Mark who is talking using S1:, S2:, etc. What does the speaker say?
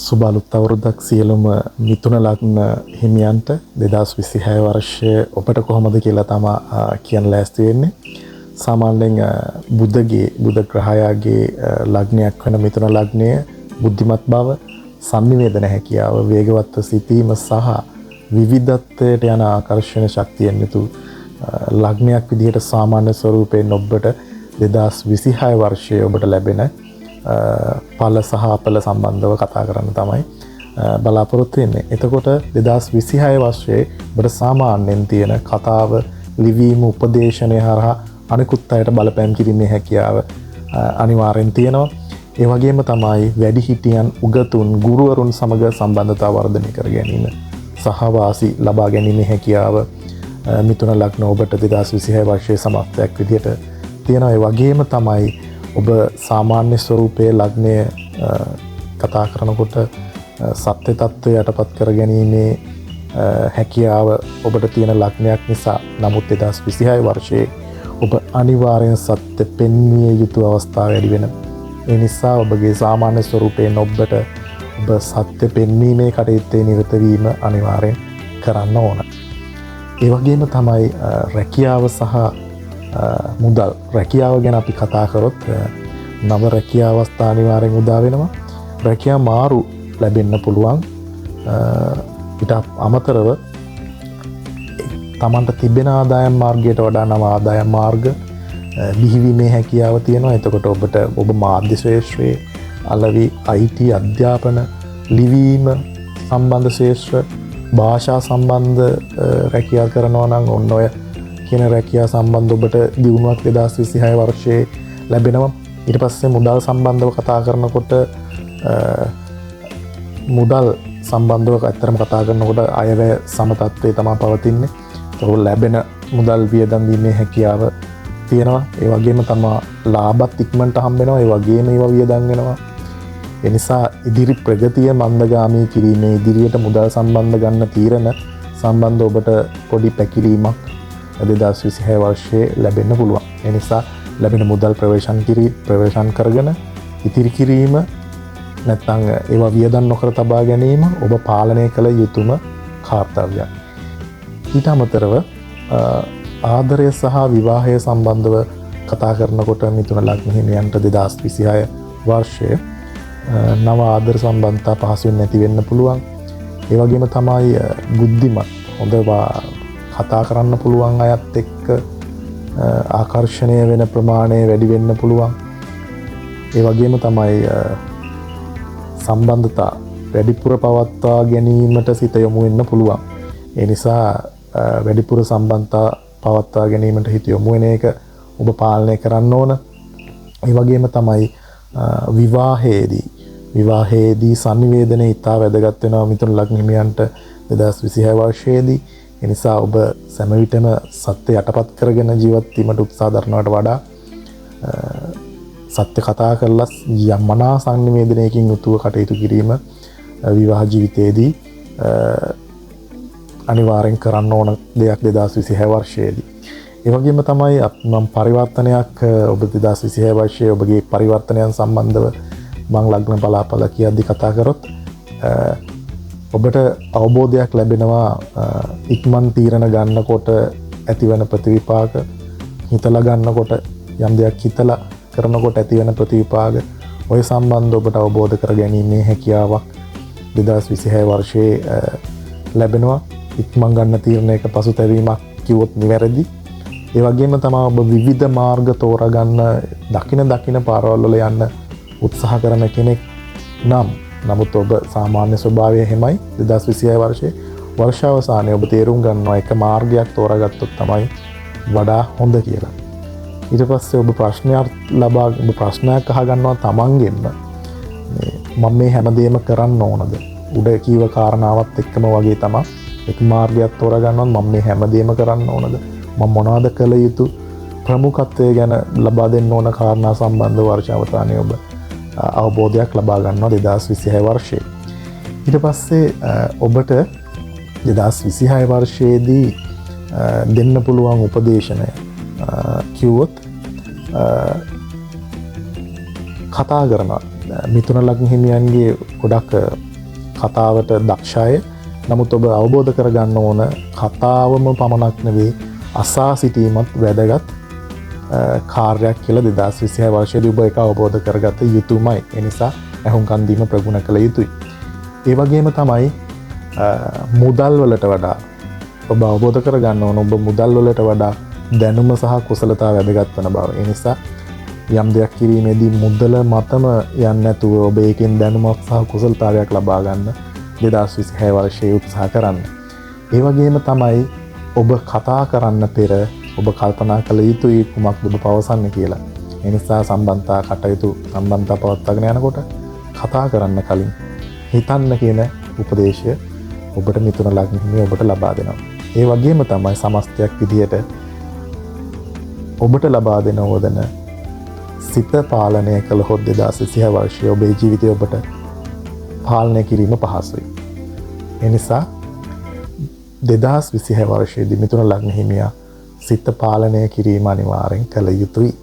S1: සුබ අලුත් අවුරුද්දක් සියලුම මිථුන ලග්න හිමියන්ට. 2026 වර්ෂය ඔබට කොහොමද කියලා තමා කියන්න ලෑස්ති වෙන්නේ. සාමාන්‍යයෙන් බුදගේ බුද ග්‍රහයාගේ ලග්නයක් වන මිථුන ලග්නය බුද්ධිමත් බව, සන්නිවේදන හැකියාව, වේගවත්ව සිතීම සහ විවිධත්වයට යන ආකර්ෂණ ශක්තියෙන් යුතු ලග්නයක් විදිහට සාමාන්‍ය ස්වරූපයෙන් ඔබට 2026 වර්ෂයේ ඔබට ලැබෙන ඵල සහ අපල සම්බන්ධව කතා කරන්න තමයි බලාපොරොත්තු වෙන්නේ. එතකොට 2026 වර්ෂයේ ඔබට සාමාන්‍යයෙන් තියෙන කතාව, ලිවීම, උපදේශනය හරහා අනිකුත් අයට බලපෑම් කිරීමේ හැකියාව අනිවාර්යෙන් තියෙනවා. ඒ වගේම තමයි වැඩිහිටියන්, උගතුන්, ගුරුවරුන් සමග සම්බන්ධතා වර්ධනය කර ගැනීම සහ වාසි ලබා ගැනීමේ හැකියාව මිථුන ලග්න ඔබට 2026 වර්ෂයේ සමස්තයක් විදිහට තියෙනවා. ඒ වගේම තමයි ඔබ සාමාන්‍ය ස්වරූපයේ ලග්නය කතා කරනකොට සත්‍ය තත්ත්වය යටපත් කර ගැනීමේ හැකියාව ඔබට තියෙන ලග්නයක් නිසා, නමුත් 2026 වර්ෂයේ ඔබ අනිවාර්යෙන් සත්‍ය පෙන්විය යුතු අවස්ථා වැඩි වෙන. ඒ නිසා ඔබගේ සාමාන්‍ය ස්වරූපයෙන් ඔබට ඔබ සත්‍ය පෙන්වීමේ කටයුත්තේ නිරත වීම අනිවාර්යෙන් කරන්න ඕන. ඒ වගේම තමයි රැකියාව සහ මුදල්. රැකියාව ගැන අපි කතා කරොත් නව රැකියා අවස්ථා අනිවාර්යෙන් උදා වෙනවා. රැකියා මාරු ලැබෙන්න පුළුවන්. ඊට අමතරව තමන්ට තිබෙන ආදායම් මාර්ගයට වඩා නව ආදායම් මාර්ග බිහිවීමේ හැකියාව තියෙනවා. එතකොට ඔබට ඔබ මාධ්‍ය ක්ෂේත්‍රයේ, අලෙවි, IT, අධ්‍යාපන, ලිවීම සම්බන්ධ ක්ෂේත්‍ර, භාෂා සම්බන්ධ රැකියා කරනවා නම් ඔන්න ඔය කියන රැකියා සම්බන්ධ ඔබට දියුණුවක් 2026 වර්ෂයේ ලැබෙනවා. ඊට පස්සේ මුදල් සම්බන්ධව කතා කරනකොට, මුදල් සම්බන්ධව ඇත්තටම කතා කරනකොට අයවැය සම තත්ත්වයේ තමා පවතින්නේ. ඒකෝ ලැබෙන මුදල් වියදම් වීමේ හැකියාව තියෙනවා. ඒ වගේම තමා ලාභත් ඉක්මනට හම්බ වෙනවා. ඒ වගේම ඒවා වියදම් වෙනවා. ඒ නිසා ඉදිරි ප්‍රගතිය මන්දගාමී කිරීමේ, ඉදිරියට මුදල් සම්බන්ධ ගන්න තීරණ සම්බන්ධ ඔබට පොඩි පැකිලීමක් 2026 වර්ෂයේ ලැබෙන්න පුළුවන්. ඒ නිසා ලැබෙන මුදල් ප්‍රවේශම් කරගෙන ඉතිරි කිරීම නැත්නම් ඒවා වියදම් නොකර තබා ගැනීම ඔබ පාලනය කළ යුතුම කාර්යයක්. ඊට අමතරව ආදරය සහ විවාහය සම්බන්ධව කතා කරනකොට මිථුන ලග්න හිමියන්ට 2026 වර්ෂය නව ආදර සම්බන්ධතා පහසුවෙන් නැති වෙන්න පුළුවන්. ඒ වගේම තමයි බුද්ධිමත් හොඳ කතා කරන්න පුළුවන් අයත් එක්ක ආකර්ෂණය වෙන ප්‍රමාණය වැඩි වෙන්න පුළුවන්. ඒ වගේම තමයි සම්බන්ධතා වැඩිපුර පවත්වා ගැනීමට සිත යොමු වෙන්න පුළුවන්. ඒ නිසා වැඩිපුර සම්බන්ධතා පවත්වා ගැනීමට හිත යොමු වෙන එක ඔබ පාලනය කරන්න ඕන. ඒ වගේම තමයි විවාහයේදී සන්නිවේදනය ඉතා වැදගත් වෙනවා මිථුන ලග්න හිමියන්ට 2026 වර්ෂයේදී. ඒ නිසා ඔබ සෑම විටම සත්‍ය යටපත් කරගෙන ජීවත් වීමට උත්සාහ දරනවට වඩා සත්‍ය කතා කරලා යම් මනා සන්නිවේදනයකින් යුතුව කටයුතු කිරීම විවාහ ජීවිතයේදී අනිවාර්යෙන් කරන්න ඕන දෙයක් 2026 වර්ෂයේදී. ඒ වගේම තමයි මම පරිවර්තනයක්, ඔබ 2026 වර්ෂයේ ඔබගේ පරිවර්තනයන් සම්බන්ධව මං ලග්න බලාපල කියද්දි කතා කරොත් ඔබට අවබෝධයක් ලැබෙනවා ඉක්මන් තීරණ ගන්නකොට ඇතිවන ප්‍රතිවිපාක, හිතලා ගන්නකොට යම් දෙයක් හිතලා කරනකොට ඇතිවන ප්‍රතිවිපාක, ඔය සම්බන්ධ ඔබට අවබෝධ කර ගැනීමේ හැකියාවක් 2026 වර්ෂයේ ලැබෙනවා. ඉක්මන් ගන්න තීරණයක පසුතැවීමක් කිව්වොත් නිවැරදි. ඒ වගේම තමයි ඔබ විවිධ මාර්ග තෝරාගන්න, දකින දකින පාරවල් වල යන්න උත්සාහ කරන කෙනෙක් නම්, නමුත් ඔබ සාමාන්‍ය ස්වභාවය එහෙමයි. 2026 වර්ෂයේ වර්ෂාවසානයේ ඔබ තේරුම් ගන්නවා එක මාර්ගයක් තෝරාගත්තොත් තමයි වඩා හොඳ කියලා. ඊට පස්සේ ඔබ ප්‍රශ්නයක් ලබා, ඔබ ප්‍රශ්නයක් අහගන්නවා තමන්ගෙන්ම, මේ මම මේ හැමදේම කරන්න ඕනද? උඩ කීව කාරණාවත් එක්කම වගේ තමා එක මාර්ගයක් තෝරාගන්නවා, මම මේ හැමදේම කරන්න ඕනද? මම මොනවද කළ යුතු? ප්‍රමුඛත්වය ගැන ලබා දෙන්න ඕන කාරණා සම්බන්ධ වර්ෂාවසානයේ ඔබ අවබෝධයක් ලබා ගන්නවා 2026 වර්ෂයේ. ඊට පස්සේ ඔබට 2026 වර්ෂයේදී දෙන්න පුළුවන් උපදේශනය කිව්වොත්, කතා කරනවා මිථුන ලග්න හිමියන්ගේ ගොඩක් කතාවට දක්ෂ අය. නමුත් ඔබ අවබෝධ කරගන්න ඕන කතාවම පමණක් නෙවෙයි, අසා සිටීමත් වැදගත් කාර්යයක් කියලා 2026 වර්ෂයේදී ඔබ ඒක අවබෝධ කරගත යුතුමයි. ඒ නිසා ඇහුම්කන් දීම ප්‍රගුණ කළ යුතුයි. ඒ වගේම තමයි මුදල් වලට වඩා ඔබ අවබෝධ කරගන්න ඕන ඔබ මුදල් වලට වඩා දැනුම සහ කුසලතා වැදගත් වන බව. ඒ නිසා යම් දෙයක් කිරීමේදී මුදල මතම යන්නේ නැතුව ඔබ ඒකෙන් දැනුමක් සහ කුසලතාවයක් ලබා ගන්න 2026 වර්ෂයේ උත්සාහ කරන්න. ඒ වගේම තමයි ඔබ කතා කරන්න පෙර ඔබ කල්පනා කළ යුතුයි කුමක්ද ඔබ පවසන්නේ කියලා. ඒ නිසා සම්බන්ධතා කටයුතු සම්බන්ධතා පවත්වාගෙන යනකොට කතා කරන්න කලින් හිතන්න කියන උපදේශය ඔබට මිථුන ලග්න හිමිය ඔබට ලබා දෙනවා. ඒ වගේම තමයි සමස්තයක් විදිහට ඔබට ලබා දෙන ඕදන සිත පාලනය කළහොත් 2026 වර්ෂයේ ඔබේ ජීවිතය ඔබට පාලනය කිරීම පහසුයි. ඒ නිසා 2026 වර්ෂයේදී මිථුන ලග්න හිමියා සිත පාලනය කිරීම අනිවාර්යෙන් කළ යුතුයි.